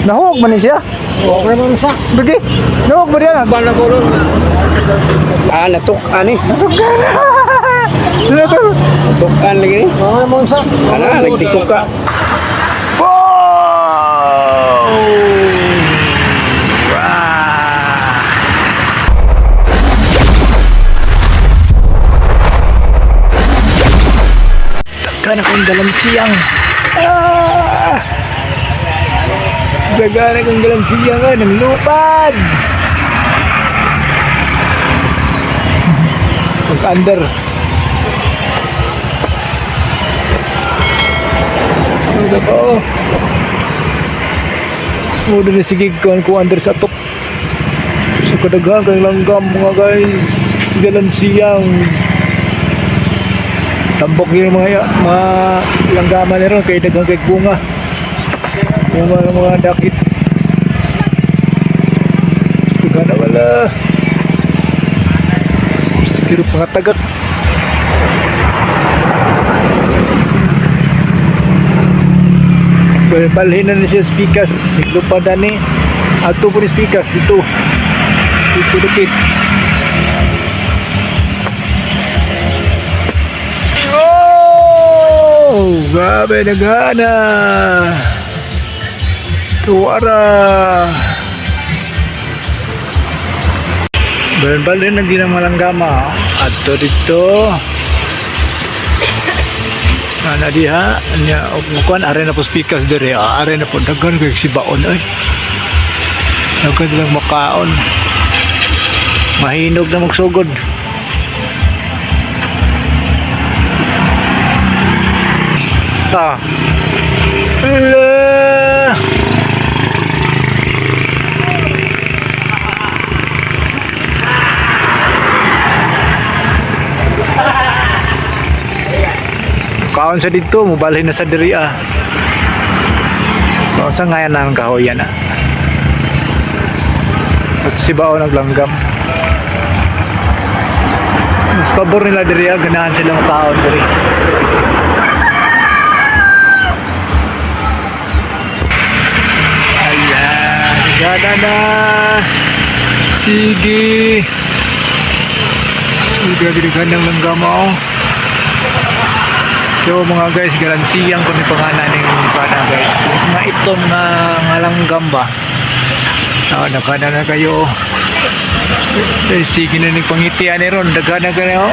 Nahuwag man ni siya. Okay man sa. Bigi. Nahuwag ba diyan? Ah, natuk-an eh. Ano to? Natukan lagi ni. Okay man sa. Ana, nagtikok ka. Wow! Ah! Daghan akong galansiyang. Ah! Daghan akong galansiyang ah, ng lupad. Pag-under. Ano ba oh? Muna na sige kuan ko under sa top. So kadaghan kay langgam mga guys. Galansiyang. Tambok yung mga langgama nila ron kay daghan kay bunga. Bunga ng mga dakit. Daghan na wala. Siguro pangatagak. Balhin na ni siya spikas. Naglupad na ni. Ato po ni spikas. Dito. Dito dikit. Oh! Grabe nagana. Tuwara. Balhin na ginang malanggama. Ato dito. Ana diha nya og kuan are na po speakers dire, ah, are na po daghan kay si baon oy. Daghan lang makaon. Mahinog na magsugod. Ah. Hello. Kaon sa dito, mubalhin na sa diri ah. So, sa ngayon na ang kahoyan ah. At si Bao naglanggam. Mas pabor nila diri ah, ganahan silang kaon diri. Ayan, gana na. Sige. Sige, grabe ng langgam oh. So mga guys, galansiyang ko ni pangalan ng pana guys. Mga itom nga ngalanggam ba? Ah, nagana na kayo. Eh, sige na ni pangitian ni ron, daghan na kayo.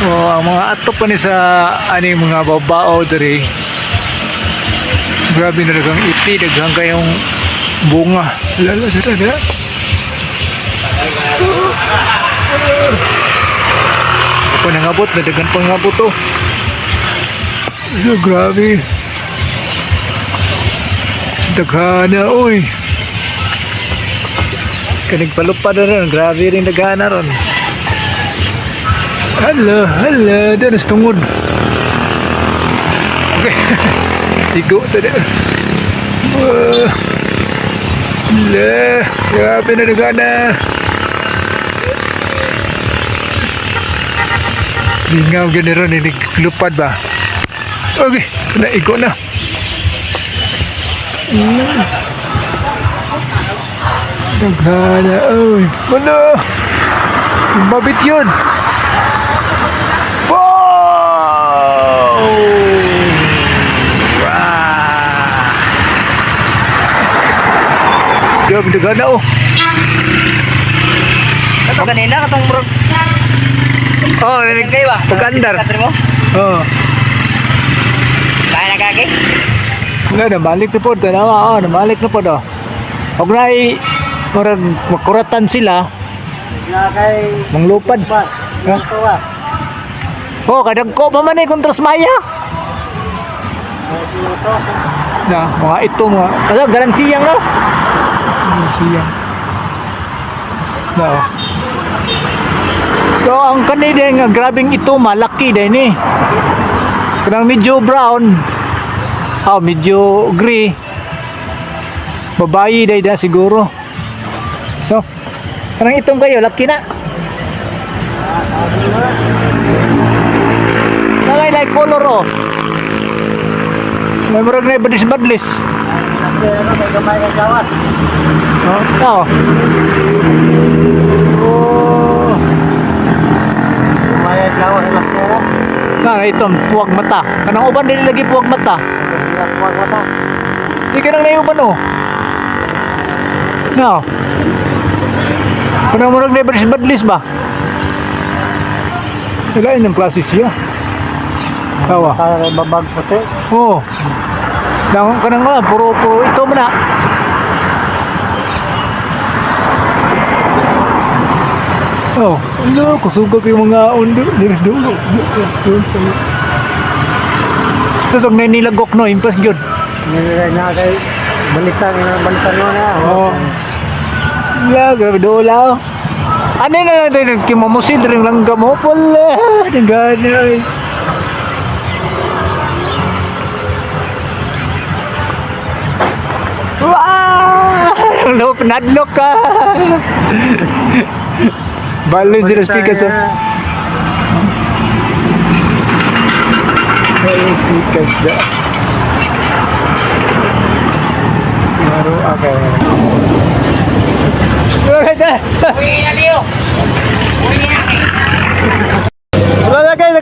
Oh, ang mga atop pa ni sa ani mga babao diri. Grabe na daghang iti, daghang kayong bunga. Lala, dara, dara. Ako nangabot, nadagan pang ngabot to. So, grabe. Daghana, oy. Kanig palupad na ron, grabe rin daghana ron. Hala, hala, danas tungod. Okay. Igo tadi. Wah. Hala, grabe na daghana. Lingaw gani ron, lupad ba? Okay, naigo na. Daghana, oy. Ano? Mabit yun. Wow! Ah! Grabe, daghana oh. Kato kanina katong murag Oh, kayo ba? Pag-andar. Katro mo? Oh. Kaya na kagi? Wala, nabalik na po. Tanawa, oh, nabalik na po do. Huwag na murag makuratan sila, Na kay manglupad. Ha? Ito ba? Oh, kadagko pa man eh, kontras maya. Na, mga ito, mga, ano, garansiyang no? Garansiyang. Na, oh. So, ang kanina nga, grabing ito, malaki din eh. Kanang medyo brown, oh, medyo gray. Babayi day na siguro. No? Kanang itong kayo, laki na. Nangay like color oh. May murag na badlis badlis. Ano, may gamay ka gawas. Oh, oh. Oh. Gamay ka gawas alas ko. Na ito puwag mata. Kanang uban dili lagi puwag mata. Puwag mata. Di kanang naiuban oh. No. Kanang murag na badlis ba? Ilain ng klase siya. Tawa. Para kay babag puti. Oo. Oh. Nang kanang nga puro puro ito man na. Oh, ano, kusugak yung mga undo, dito. Sa tong nilagok no, impress gyud. Nilagay na kay balitan na balitan mo na. Oo. La, grabe dola. Ano na lang tayo, kimamusil rin lang gamo pala. Nagano ay. Wah! Lo, pinadlok ka. Balon sila speaker sa... Ay, speakers da. Maro, okay. Alright, Uwi na, Leo. Uwi na. Wala kayo,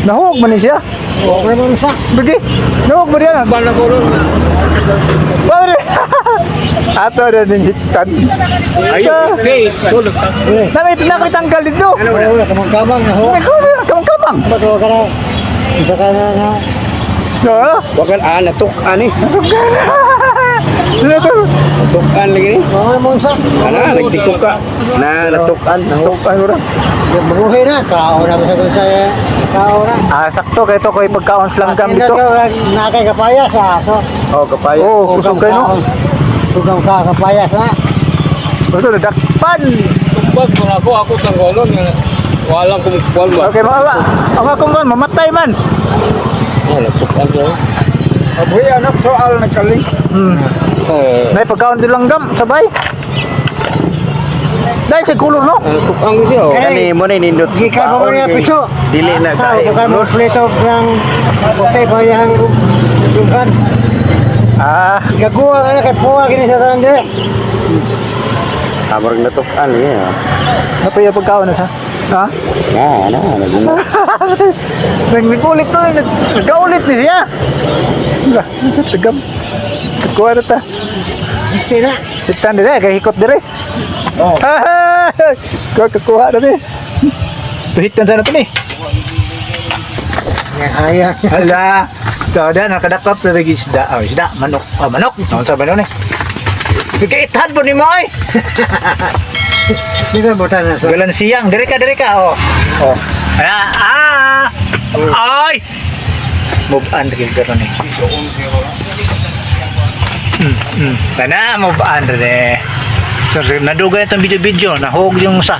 nahuog man ni siya. Okay man sa. Bagi, nahuog mo diyan. Wala. Ato na din hitan. Ayun. Okay. Sulog. Nami ito na ko itanggal dito. Wala kamang kamang na ho. May kubi, kamang-kamang. Bato ka na. Isa ka na na. No? Wakan ah natukan eh. Ano to? Natukan lagi ni. Okay man sa. Ana nagtikok ka. Na natukan. Ano ra? Mabuhay na. Kao na sa sa kao na. Ah, sakto kay to koy pagkaon langgam Asin na dito. to, Nakay kapayas ah. So, Oh, kapaya. Oh, kusog kayo no. Ugam ka kapayas na. Basta nadakpan. Tumbag kung ako, ako tanggalon. Walang kumukuan ba? Okay, mga ang akong man mamatay man. Oh, natukan ko. Abuhi anak soal nagkaling. Eh, Nay pagkaon di langgam sabay. Dahil sa kulor no. natukan ko siya. Oh. Kani mo ni nindot. Gikan pa mo niya piso. Dili na Ah, kay. bukan mo pleto ng puti pa yang dughan. Ah, Gaguha ka na kay puwa kini sa tanan dire. Amor natukan lagi. napaya pagkaon na sa. Ha? Na, na, nagungo. Nag-ulit to, nag-ulit ni siya. Tagam. Kuha na ta. Dito na. Hitan dire, kay hikot dire. Oh. Kuha kakuha na ni. Tuhitan sana to ni. Haya. Hala. So, da nakadakop na lagi isda. Oh, isda, manok. Oh, manok. Naon sa manok ni? Nagkaithan po ni mo ay. Dito butan na sa. Galan siyang, dire ka, dire ka. Oh. Oh. Ah, ah. Ay. Move on kay karon ni. Tana, move on re. So, nadugay itong video-video, nahog yung usa.